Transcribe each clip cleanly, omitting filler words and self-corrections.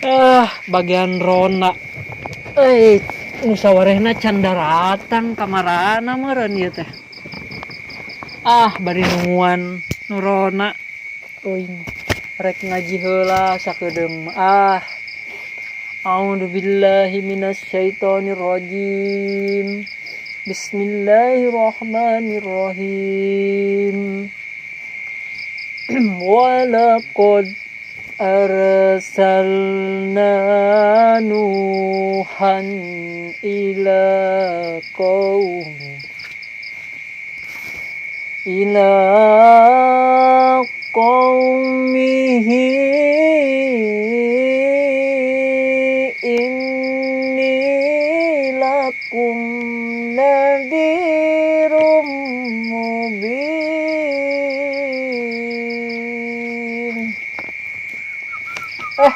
Ah, bagian ronda. Eh, nu sawarehna can daratang kamarana meureun ieu teh. Ah, bari nungguan nu ronda. Uing rek ngaji heula sakedeung. Ah. A'udzubillahi minasyaitonirrajim. Bismillahirrahmanirrahim. Walaqad arsalna Nuhan ila qaumihi inni lakum nadhirum mubin. Eh,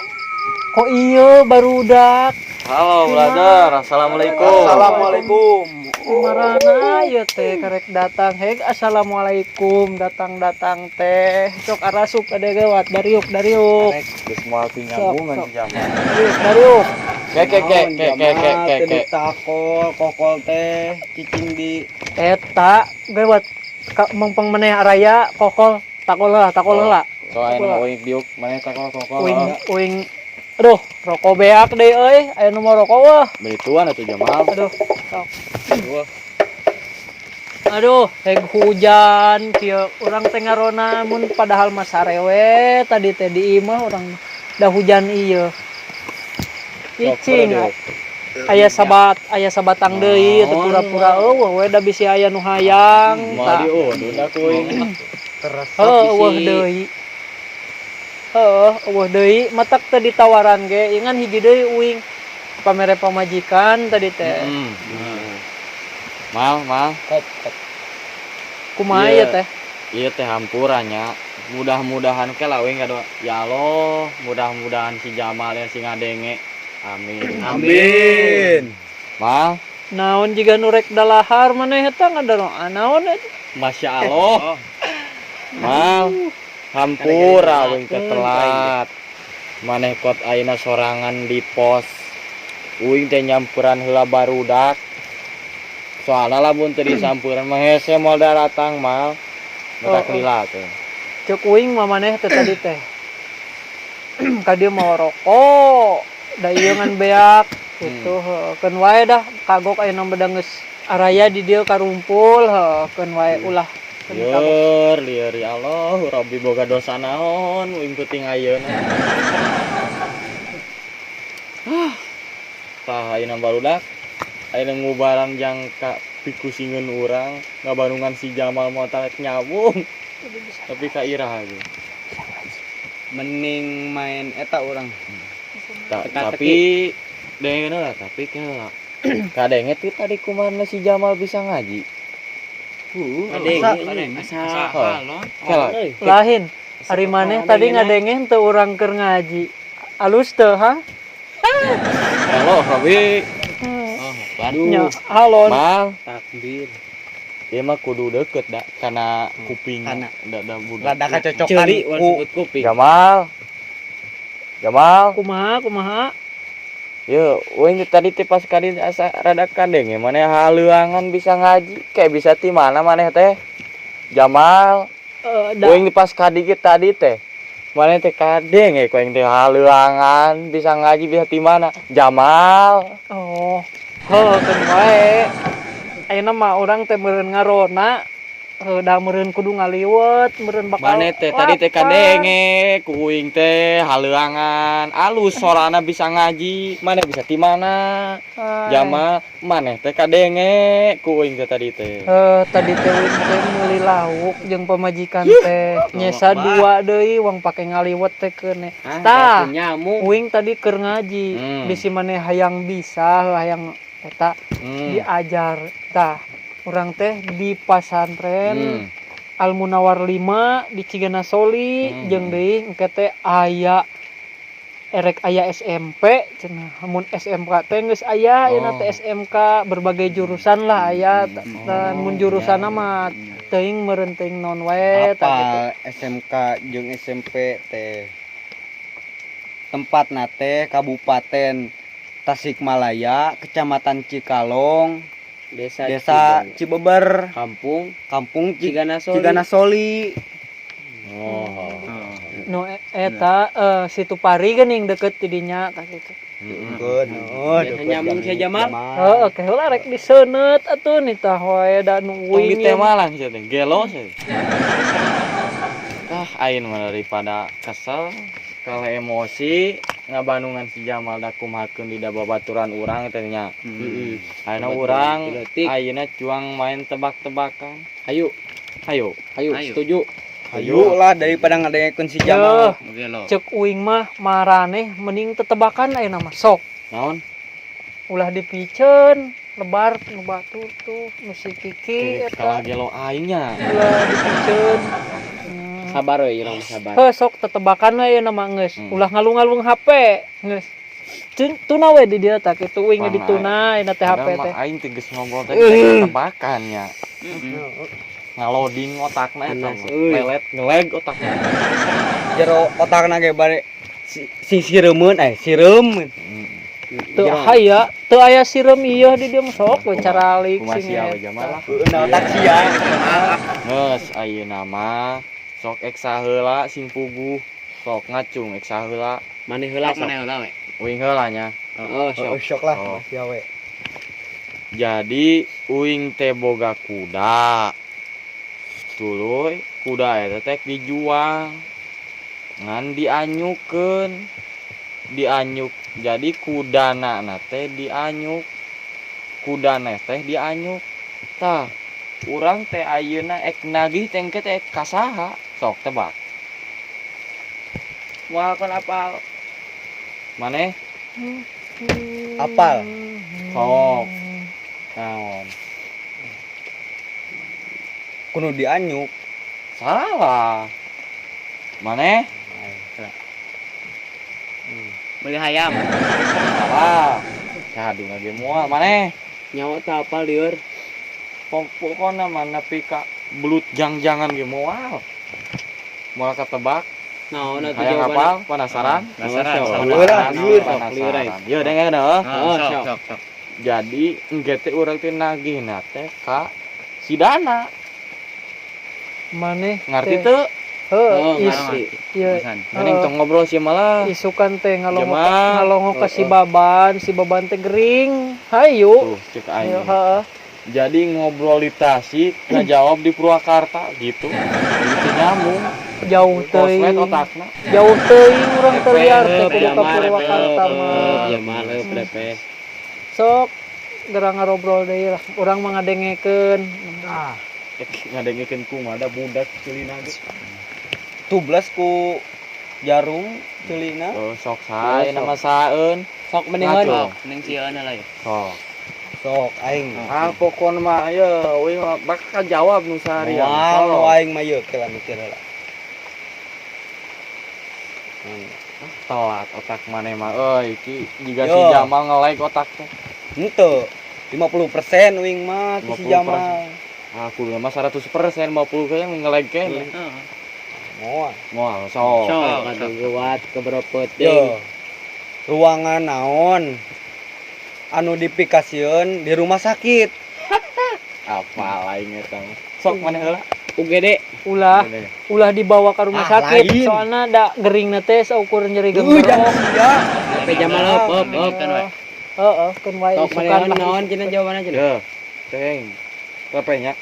kok iya barudak? Halo, brother. Assalamualaikum. Assalamualaikum. Kumarana ieu teh karek datang? Heg, assalamualaikum, datang-datang teh sok arasup ada gawat, dariuk dariuk. Geus moal nyambungan Sok, si Jamal. Dariuk dariuk. Ke ke ke ke ke ke ke ke. Takol kokol teh cicing di Eta gawat ka mengpeng meneh araya kokol, takol heula, takol heula. So aya nu uing diuk maneh takol kokol. Uing uing, aduh, rokok beak deui euy, aya nu mau rokok wah. Beli tuan atuh, Jamal. Aduh, sok. Aduh, heg hujan kieu urang teh ngarona mun padahal mah sarewe tadi teh di imah urang da hujan ieu. Cicing aya sabat, aya sabatang deui teu pura-pura euweuh we da bisi aya nu hayang. Moal Tah. diudun da ku uing. Heuh, euweuh deui. Heuh, euweuh deui matak teu ditawaran ge ingan hiji deui uing pamere pamajikan tadi teh. Mal, mal. Kop kop. Kumaha Iya. ieu teh? Ieu teh hampuranya. Mudah-mudahan ke lah uing ngadoa. Ya Allah, mudah-mudahan si Jamal ya si ngadenge. Amin. Amin. Mal, Naon jiga nu rek dalahar maneh eta ngadaroa naon eta? Masya Allah. Mal, hampura uing teh telat. Maneh kot ayeuna sorangan di pos. Uing teh nyamperan heula barudak. Soalna lamun teu disamperan mah hese moal daratang, Mal. Mata Oh, oh. lila teh. Cek uing mah maneh teh tadi teh. Ka dieu mau rokok, da ieu ngan beak gitu heuh. Keun wae dah kagok ayeuna mah da geus araya di dieu karumpul heuh, keun wae ulah keun kagok. Lieur, lieur, ya Allah, Rabbi boga dosa naon uing peuting ayeuna. Ah. Tah ayeuna barudak ayeuna ngubaran jangka pikusingeun urang ngabarungan si Jamal moal tarik nyabung. Tapi ka iraha ge. Mending main eta urang. Ta, Teka-teki. tapi denge lah, tapi kela. Kadenge tuh tadi kumaha si Jamal bisa ngaji. Kadenge. Asa Oh. Kela. Lain ari maneh tadi ngadenge teu urang keur ngaji. Alus teu ha? Halo, Rabbi. Oh, Nya halon. Mal, Takbir. dia mah kudu deket da karena kuping Kana. da da budak. Rada kacocokan Ceuli wan ku sebut kuping. Jamal. Jamal. Kumaha kumaha? Yo, uing tadi teh pas kali asa rada kadenge maneh haleuangan bisa ngaji, kayak bisa ti mana maneh teh? Jamal, Eh, da, uing pas kadi ge tadi teh. Maneh teh kadenge ku aing teh haleuangan bisa ngaji bisa ti mana? Jamal. Oh, heuh, keun wae. Ayeuna mah urang teh meureun ngarona, heuh, da meureun kudu ngaliwet, meureun bakal Maneh teh tadi teh lapar. Kadenge ku uing teh haleuangan, alus sorana bisa ngaji, maneh bisa ti mana? Ay. Jamal, maneh teh kadenge ku uing teh tadi teh. Eh, tadi teh uing teh meuli lauk jeung pamajikan teh nyesa dua deui wong pake ngaliwet teh keune. Ah, Tah, kayak nyamuk. uing tadi keur ngaji, bisi maneh hayang bisa, hayang eta diajar. Tah, urang teh di pasantren Al Munawar 5 di Ciganasoli jeung deui engke teh aya erek aya SMP cenah, mun SMK teh geus aya ayeuna teh SMK berbagai jurusan lah aya mun jurusanna mah teuing meureun teuing naon wae tah gitu. Apa SMK jeung SMP teh? Tempatna teh Kabupaten Tasikmalaya, Kecamatan Cikalong, Desa Desa Cibeber, Kampung Kampung Ciganasoli. Ciganasoli. Oh. Nu eta Situ Pari geuning deket ti dinya tah kitu. Heeh. Oh, Biasa nyambung sia Jamal. Heeh, ke heula rek diseuneut atuh nitah wae da nu Tong uing. ditemalan sia teh, gelo sia teh. Tah aing mah daripada kesel kalau emosi ngabandungan si Jamal da kumahakeun di babaturan urang teh nya. Heeh. Ayeuna urang Leutik. ayeuna cuang main tebak-tebakan. Ayo, Hayo. ayo, Ayo. setuju. Ayo lah daripada ngadengekeun si Jamal. Yeuh, cek uing mah maraneh mending tetebakan ayeuna mah sok. Naon? Ulah dipiceun, lebar nu batur tuh nu si Kiki Kalah eta gelo aing nya. ulah dipiceun. Sabar we urang sabar. Heuh, sok tetebakan we ayeuna mah geus. Ulah ngalung-ngalung HP geus. Tuna we di dieu tah kitu uing Pang, dituna ayeuna teh HP Padahal mah teh. aing teh geus ngobrol teh tebakan nya. Ngaloding otakna eta Panas, mah. euy. Lelet ngeleg otakna. Jero otakna ge bare si sireumeun eh sireum. Teu aya, teu aya sireum ieu di dieu mah sok we caralik Kumaha sing sia we eta. Jamal lah. Heueuh otak sia. Geus ayeuna mah sok eksa heula sing puguh. Sok ngacung eksa heula. Maneh heula sok. Maneh heula we. Uing heula nya. Heeh, sok. Oh, sok lah Oh. sia we. Jadi uing teh boga kuda. Tuluy kuda eta teh dijual. Ngan dianyukeun. Dianyuk. Jadi kudana na teh dianyuk. Kudana teh dianyuk. Tah, urang teh ayeuna ek nagih teh engke teh ka saha? Sok tebak. Moal kon apal. Maneh? Apal. Sok. Naon? Kudu dianyuk. Salah. Maneh? Beli hayam. Salah. Aduh ge moal maneh. Nyawa teh apal lieur. Pokokna mah nepi ka belut jang-jangan ge moal. Moal ketebak. Naon atuh Hayang jawabanna? apal? Penasaran? Penasaran. Penasaran. Lieur, Sok, lieur aing. Penasaran. Yeuh dengekeun heuh. Oh, sok. Jadi engke teh urang teh nagihna teh ka si Dana. Maneh Ngarti teh. teu? Heuh, Oh, is ngarti. ieu Mending tong ngobrol sih malah. isukan teh ngalongok Jamal. ngalongok ka si Baban, si Baban teh gering. Hayu. Tuh, cek aing. Ayo, heeh. Jadi ngobrol di Tasik, ngajawab di Purwakarta gitu. Jadi teu nyambung. Jauh Koslet teuing. otakna. Jauh teuing urang teu liar teh kudu ka Jamal, Purwakarta mah. Jamal eup Sok geura ngarobrol deui lah. Urang mah ngadengekeun. Ah, Ek ngadengekeun kumaha da budak ceulina ge. Tublas ku jarum ceulina. Oh, sok sae nama saeun. Sok mendingan. Ngaco. Mending sieun lah ya. Sok. Sok aing. Ah, pokon mah ye, euy mah bakal jawab nu seharian. Moal nu Sok. aing mah yeuh kela mikir heula. Telat otak maneh mah euy, ki jiga si Yo. Jamal nge-like otak teh. Henteu. 50% uing mah ti si 50%. Jamal. Ah, kudu mah 100% 50 kayaknya nge-like keneh. Moal. Moal sok. Sok atuh geuwat keberapa Yo. penting. Ruangan naon anu dipikasieun di rumah sakit? Apa lain eta mah. Sok maneh heula. UGD. Ulah ulah dibawa ke rumah Ah, sakit lain. soalna da geringna teh saukur nyeri Euy, gembrong. jangan sia. Pe Jamal op op op. Heeh, keun wae Sok isukan mendingan lah. naon cenah jawabanna cenah. Yo. Teng. Lepehnya.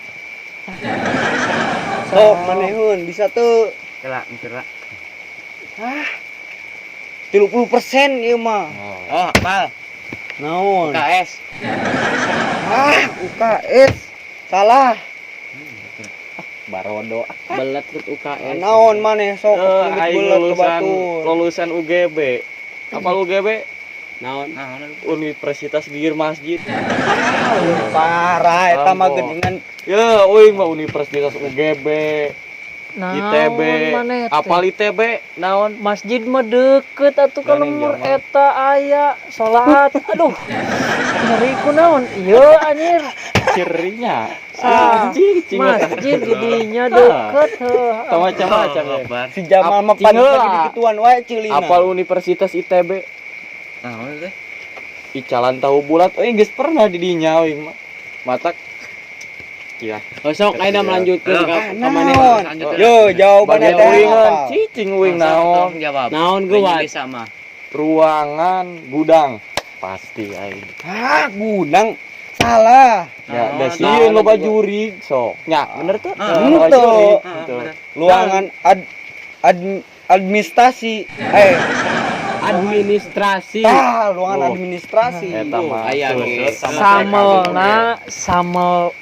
Sok maneheun bisa teu? Kela mikir lah. Ah. 30% ieu mah. Oh, apal. Naon? UKS. Ah, UKS. Salah. Barodo. Belet ke UKS. Naon maneh sok Eh, nyebut aing belet ke lulusan batur. lulusan UGB. Apal UGB? Naon? Universitas Gigir Masjid. Parah eta mah Ampun. geuningan. Ya, euy mah Universitas UGB, Naon ITB. maneh teh? Apal ITB naon? Masjid mah deket atuh ka Geuning lembur Jamal. eta aya salat. Aduh. Nyeri ku naon? Ieu anjir. Cirinya. Ah, Anjing, cing. Masjid jadinya deket heuh. Tong macam-macam ya. Si Jamal mah pan Cing heula. lagi dikituan wae ceulina. Apal Universitas ITB. Naon teh? Icalan tahu bulat euy, geus pernah di dinya euy mah. Matak. Iya. Oh, sok ayeuna melanjutkeun ka maneh. Naon? Yo, jawabannya Bagian teh uingan, apa? cicing uing naon. Jawab. Naon gua bisa mah. Ruangan gudang. Pasti aing. Ah, gudang. Salah. Ya, da sieun loba jurig sok. Nya, bener tuh. Loba Henteu. jurig, henteu. Ruangan ad, ad administrasi. Eh, Administrasi. ah, ruangan Oh. administrasi. Eta mah. Aya ge. Samelna samel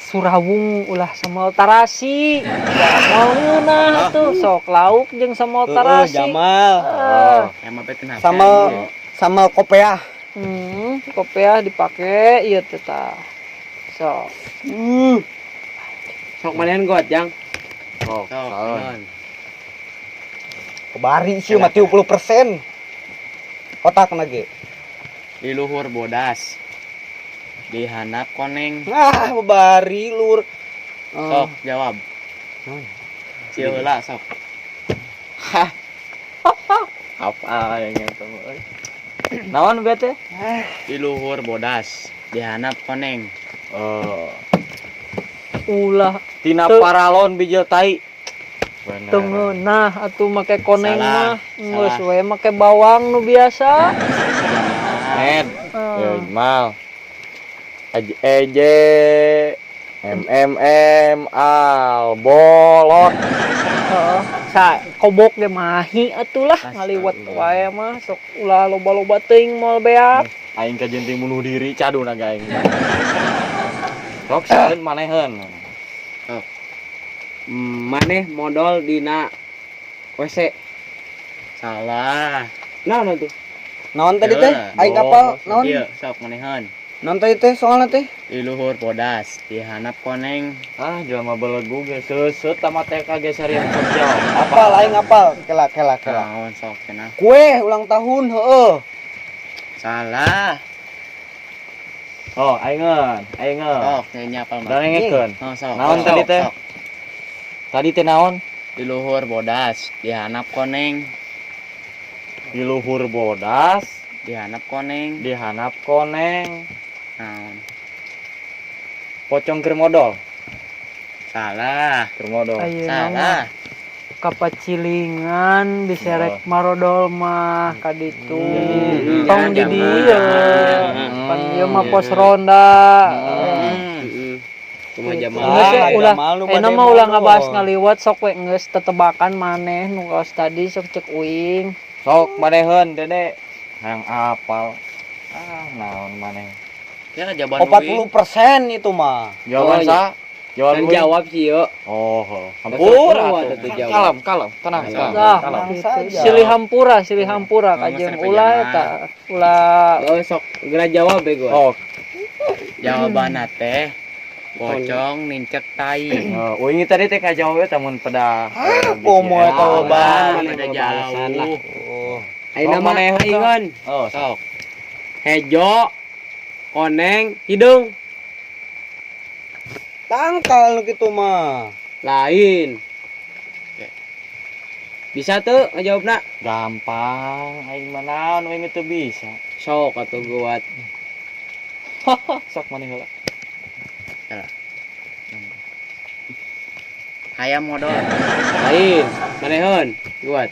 Surawung, ulah samel tarasi. Mau ngeunah tuh sok lauk jeung samel Heeh, tarasi. Jamal. Ah. Sama sama kopeah. Kopiah dipake ieu teh tah. Sok. Sok manehan got, Jang. Sok, saon. Kebari sih mah 30% otak ge. Di luhur bodas. Di handap koneng. Ah, bebari lur. Sok jawab. Sieu heula sok. Apa yang eta mah euy. Naon bete? Di luhur bodas, di handap koneng. Oh. Ulah Tina Teu. paralon bijil tai. Bener. Teu ngeunah atuh make koneng Salah, mah. Geus salah. we make bawang nu biasa. Ned. Ah. Ya, mal. Aj E J M M M al bolot. Heeh. Sa kobok ge mahi atuh lah, ngaliwet wae mah sok ulah loba-loba teuing moal beak. Aing kajenting bunuh diri cadu naga aing. Sok saeun maneheun. Maneh modal dina WC. Salah. Naon tuh? Naon tadi teh? Aing apal naon? Iya, sok manehan. Naon tadi teh soalna teh? Di luhur bodas, di handap koneng. Ah, jelema belegu ge seuseut tamat TK ge sarian sok jawab. Apal aing apal. Kela kela kela. Naon sok cenah. Kue ulang tahun heueuh. Salah. Oh, aingeun, aingeun. Sok nya apal mah. Darengekeun. Oh, sok. Naon Sok, tadi teh? sok. Tadi teh naon? Di luhur bodas, di handap koneng, Di luhur bodas, di handap koneng. Di handap koneng. Naon? Pocong keur modol. Salah. Keur modol. Ayeuna mah Salah. Kapacilingan biserek marodol mah kaditu. Tong di Jangan, dieu. jangan. Pan ieu mah pos ronda. Kumaha Gitu. Jamal? Geus we, Ah, ulah Jamal nu ayeuna bade mah ulah modol. ngabahas ngaliwat, sok we geus tetebakan maneh nu kaos tadi sok cek uing. Sok maneheun, Dede. Hayang apal. Ah, naon maneh? Ya jawaban uing. 40% itu mah. Jawaban Oh, iya. sa? Jawaban Kan uing. jawab sih yo. Oh, hampura Hampura atuh. atuh jawab. Kalem, kalem, tenang, Kalem. kalem, Tah, kalem. gitu. Saja. Silih hampura, silih hampura Oh, kajeung masa ulah pajaman. eta. Ulah. Oh, sok geura jawab bego. Oh, Jawaban teh pocong nincek tai. oh, uing tadi teh kajawab eta mun pada Komo eta Bang, loba. pada jauh. Oh. Ayeuna Oh, mah maneh aingeun. Oh, sok. Sok. Hejo, koneng, hidung. Tangkal nu kitu mah. Lain. Bisa tuh ngejawabna? Gampang, aing mah naon uing teu bisa. Sok atuh buat. Sok maneh heula. Hayam modal. Lain. Maneheun, buat.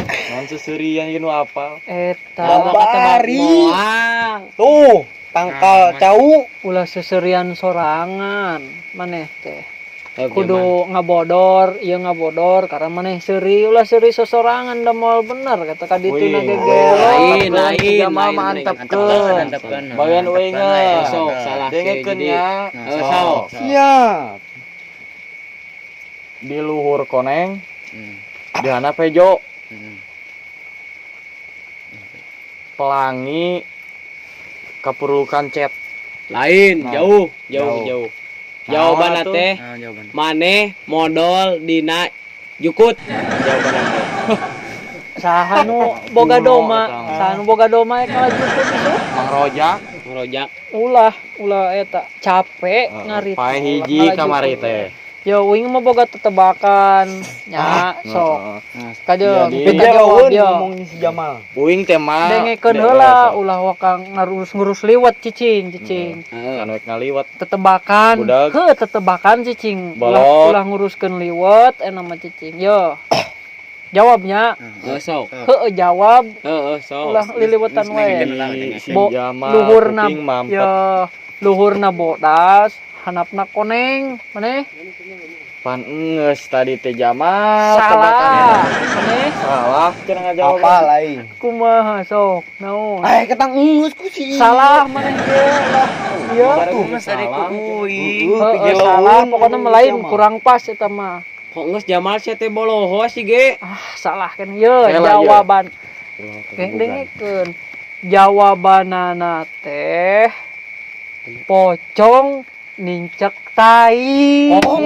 Naon seserian ieu nu apal? Eta. Babari. Moal. Tuh, tangkal cau. Ulah seserian sorangan maneh teh. Kudu ngabodor, ieu ngabodor karena maneh seuri, ulah seuri sosorangan da moal bener kata ka ditu Wih. na gegelo. Lain, lain, Jamal lain, mah lain. antepkeun. Bagian uing Eh, sok salah sih, Dengekeun jadi. ya. Eh, sok. Siap. Di luhur koneng, di handap hejo, pelangi keperlukan cet. Lain, Nah, jauh, jauh, jauh. jauh. Jawaban Naon atuh? teh maneh modal dina jukut. Jawaban teh. Saha nu boga Kuno doma, eta mah. saha nu boga doma kalah jukut itu. Mang Rojak. Ngerojak. Ulah, ulah eta capek ngarit. Pae hiji kamari teh. Yo, uing mah boga tetebakan nya, sok. Heeh. Kajeun, Jadi- kita jawab Pigeloeun yo. ngomong si Jamal. Uing teh mah Dengekeun heula, ulah waka ngurus-ngurus liwet, cicing, cicing. Heeh. Kan wek ngaliwet. Tetebakan. Budak. Heuh, tetebakan, cicing. Ulah Bolot. Ulah nguruskeun liwet eta mah, cicing. Yo. Jawabnya. Heeh, sok. Heuh, jawab. Heeh, sok. Ulah liliwetan Geus wae. nengekeun lah, Si, si dengekeun. Jamal Luhurna kuping mampet. ya, luhurna bodas, handapna koneng. Maneh? Pan enggeus tadi teh, Jamal, Salah. tebakannya. Maneh? Salah cenah ngajawab. Apa lain? Kumaha, sok, naon? Eh, ketang enggeus ku si. Salah maneh ge lah. Iya. Tuh, geus tadi ku uing. Heeh, salah pokoknya mah, lain, kurang pas eta mah. Kok geus Jamal sia teh boloho sih ge. Ah, salah kan ye. Hela, ye. Jawaban. Geng, dengekeun. Jawabanana teh pocong nincak tai. Oh,